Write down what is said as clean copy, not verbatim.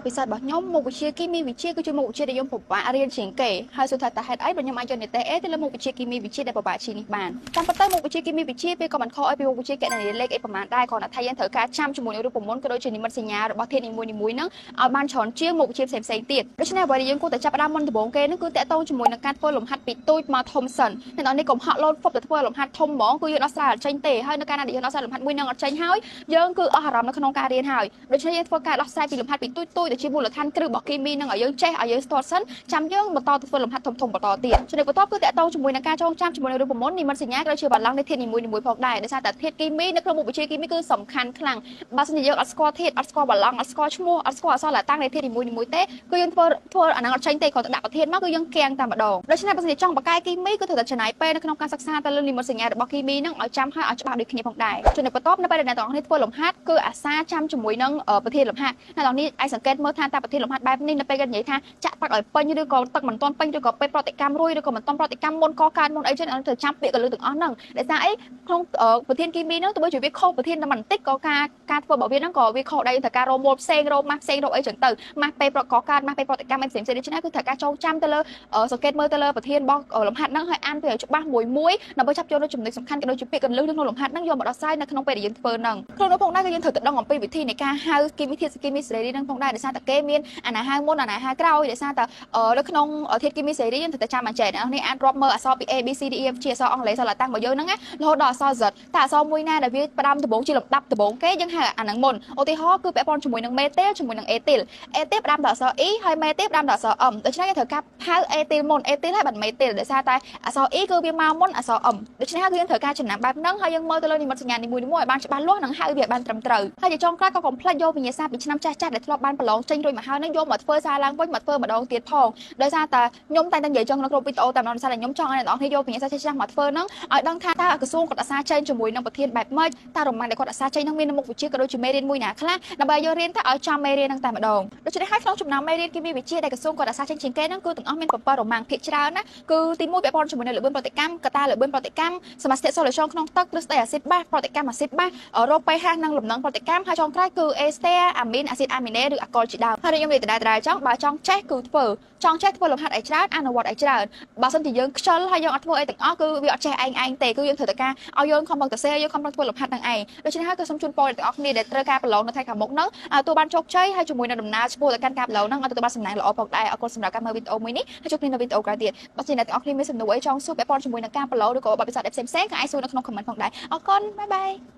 បទពិសោធន៍របស់ខ្ញុំមុខវិជ្ជាគីមីវិទ្យាគឺជាមុខវិជ្ជាដែលខ្ញុំពិបាករៀនជាងគេហើយសួរថាតើហេតុអីបើខ្ញុំអាចយកនិទ្ទេស A ទៅលើមុខវិជ្ជាគីមីវិទ្យាដែលពិបាកជាងនេះបានតាមពិតទៅមុខវិជ្ជាគីមីវិទ្យាវាក៏មិនខុសអីពីមុខវិជ្ជាគណនាលេខអីប្រហែលដែរគ្រាន់តែថាយើងត្រូវការចាំជាមួយនឹងរូបមន្តក៏ដូចជានិមិត្តសញ្ញារបស់ធាតុនីមួយៗហ្នឹងឲ្យបានច្រើនជាងមុខវិជ្ជាផ្សេងៗទៀតដូច្នេះអ្វីដែលយើងគួរតែចាប់ផ្ដើមមុនដំបូងគេហ្នឹងគឺតាក់ទងជាមួយនឹងការធ្វើលំហាត់ពីទូចមកធំសិនអ្នកនរនេះកុំហក់លោតហ្វុបទៅធ្វើលំហាត់ធំហ្មងគឺយើងដោះស្រាយអត់ចេញទេហើយនៅកាលណាដែលយើងដោះស្រាយលំហាត់មួយហ្នឹងអត់ចេញហើយយើងគឺអស់អារម្មណ៍នៅក្នុងការរៀនហើយដូច្នេះយើងធ្វើការដោះស្រាយពីលំហាត់ពីទូចៗទៅជាមូលដ្ឋានគ្រឹះរបស់គីមីហ្នឹងឲ្យយើងចេះឲ្យយើងស្ទាត់សិនចាំយើងបន្តទៅធ្វើលំហាត់ធំៗបន្តទៀតចំណុចបន្ទាប់គឺតាក់ទងជាមួយនឹងការចងចាំជាមួយនឹងរូបមន្តនិមិត្តសញ្ញាក៏ដូចជាបល្ល័ង្កនៃធាតុនីមួយៗផងដែរដោយសារតែធាតុគីមីនៅក្នុងមុខវិជ្ជាគីមីគឺសំខាន់ខ្លាំងបើសិនជាយើងអត់ស្គាល់ធាតុអត់ស្គាល់បល្ល័ង្កអត់ស្គាល់ឈ្មោះអត់ស្គាល់អក្សរឡាតាំងនៃធាតុនីមួយៗទេគឺយើងធ្វើអាហ្នឹងអត់ចេញទេគ្រាន់តែដាក់ប្រធានមកគឺយើងគាំងតែម្ដងដូច្នេះបើសិនជាចង់បកកែគីមីគឺត្រូវតែចំណាយពេលនៅក្នុងការសិក្សាទៅលើនិមិត្តសញ្ញារបស់គីមីហ្នឹងឲ្យចាំហើយឲ្យច្បាស់ដូចគ្នាផងដែរចំណុចបន្ទាប់នៅពេលដែលអ្នកទាំងអស់គ្នាធ្វើលំហាត់គឺអាសាចាំជាមួយនឹងប្រធានលំហាត់អ្នកទាំងនេះអាចសង្កេតមើលថាតើប្រធានលំហាត់បែបនេះនៅពេលគេនិយាយថាចាក់ទឹកឲ្យពេញឬក៏ទឹកមិនទាន់ពេញឬក៏ពេលប្រតិកម្មរួយឬក៏មិនទាន់ប្រតិកម្មមុនកកើតមុនអីចឹងអ្នកត្រូវចាំពាក្យកលឹះទាំងអស់ហ្នឹងដោយសារអីក្នុងប្រធានគីមីហ្នឹងទោះបីជាវាខុសប្រធានតែបន្តិចក៏ការធ្វើរបស់វាហ្នឹងក៏វាខុសដែរត្រូវការរមូលផ្សេងរម៉ាស់ផ្សេងរកអីចឹងទៅម៉ាស់ពេលប្រកកើតម៉ាស់ពេលប្រតិកម្មអីផ្សេងៗដូច្នេះគឺត្រូវការចងចាំទៅលើសង្កេតមើលទៅលើប្រធានរបស់លំហាត់ហ្នឹងហើយអានវាឲ្យច្បាស់មួយមួយដើម្បីចាប់យកនូវចំណុចសំខាន់ក៏ដូចជាពាក្យកលឹះនៅក្នុងលំហាត់ហ្នឹងយកមកដោះស្រាយនៅក្នុងពេលដែលយើងធ្វើហ្នឹងក្នុងនោះផងដែរគឺយើងត្រូវទៅដឹងអំពីវិធីនៃការហៅគីមីធាតុគីមីសេរីហ្នឹងផងដែរដោយសារតែគេមានអាណាហៅមុនអាណាហៅក្រោយដោយសារតែនៅក្នុងធាតុគីមីសេរីយើងត្រូវតែចាំអញ្ចេះអ្នកនេះអានរាប់មើលអក្សរពី A B C D E F G អក្សរអង់គ្លេសអក្សរឡាតាំងរបស់យើងហ្នឹងណារហូតដល់អក្សរ Z តែអក្សរមួយណាដែលវាផ្ដើមដំបូងជាលំដាប់ដំបូងគេយើងហៅអាហ្នឹងមុនឧទាហរណ៍គឺពាក់ព័ន្ធជាមួយនឹងមេទែលជាមួយនឹងអេទីលអេទីលផ្ដើមដោយអក្សរ E ហើយមេទែលផ្ដើមដោយអក្សរ M ដូច្នេះគេត្រូវការហៅអេទីលមុនអេទីលហើយបានមេទែលដោយសារតែអក្សរ E គឺវាមកមុនអក្សរ M ដូច្នេះគឺយើងត្រូវការចំណាំបែបហ្នឹងហើយយើងមើលទៅលើនិមិត្តសញ្ញានីមួយៗឲ្យបានច្បាស់លាស់និងហៅវាឲ្យបានត្រឹមត្រូវហើយជាចុងក្រោយក៏កុំភ្លេចយកវិញ្ញាសាពីឆ្នាំចាស់ៗដែលធ្លាប់បានប្រឡងចេញរួចមកហើយហ្នឹងយកមកធ្វើសារឡើងវិញមកធ្វើម្ដងទៀតផងដោយសារតែខ្ញុំតែងតែនិយាយចឹងនៅគ្រប់វីដេអូតែម្ដងដោយសារតែខ្ញុំចង់ឲ្យអ្នកនរគ្នាយកវិញ្ញាសាចាស់ៗមកធ្វើហ្នឹងឲ្យដឹងថាតើក្រសួងគាត់អាសាចេញជាមួយនឹងប្រធានបែបម៉េចតើរម៉ាំងដែលគាត់អាសាចេញហ្នឹងមាននៅមុខវិជ្ជាក៏ដូចជាមេរៀនមួយណាខ្លះដើម្បីឲ្យយើងរៀនទៅឲ្យចំមេរៀនហ្នឹងតែម្ដងដូច្នេះហើយក្នុងចំណោមមេរៀនគីមីវិទ្យាដែលក្រសួងគាត់អាសាចេញជាងគេហ្នឹងគឺទាំងអស់មាន7រម៉ាំងភាគច្រើនណាគឺទី1ពាក់ព័ន្ធជាមួយនឹងល្បឿនប្រតិកម្មកត្តាល្បឿនប្រតិកម្មសមាសធាតុសូឡូស្យុងក្នុងទឹកទ្រឹស្ដីអាស៊ីតបាសប្រតិកម្មអាស៊ីតបាសរោគ pH និងលំនឹងប្រតិកម្មហើយចុងក្រោយគឺអេស្ទែអាមីនអាស៊ីតអាមីណេឬអាល់កុលជាដើមហើយខ្ញុំនិយាយដដែលៗចង់បើចង់ចេះគឺធ្វើចង់ចេះធ្វើលំហាត់ឲ្យច្រើនអនុវត្តឲ្យច្រើនបើសិនជាយើងខ្ជិលហើយយើងអត់ធ្វើអីទាំងអស់គឺវាអត់ចេះឯងឯងទេគឺយើងត្រូវតែការឲ្យយើងខំប្រឹងទៅសេយើងខំប្រឹងធ្វើលំហាត់នឹងឯងដូច្នេះហើយក៏សូមជូនពរដល់ទាំងអស់គ្នាដែលត្រូវការប្រឡងនៅថ្ងៃខាងមុខហ្នឹងឲ្យទទួលបានជោគជ័យហើយជាមួយនឹងដំណើរឆ្ពោះទៅកាន់ការប្រឡងហ្នឹងឲ្យទទួលបានសំណាងល្អផងដែរអរគុណសម្រាប់ការមើលវីដេអូមួយនេះហើយជួបគ្នានៅវីដេអូក្រោយទៀតបើសិនជាអ្នកទាំងអស់គ្នាមានសំណួរអីចង់សួរពាក់ព័ន្ធជាមួយនឹងការប្រឡងឬក៏បទពិសោធន៍ផ្សេងៗក៏អាចសួរនៅក្នុង comment ផងដែរអរគុណ bye bye.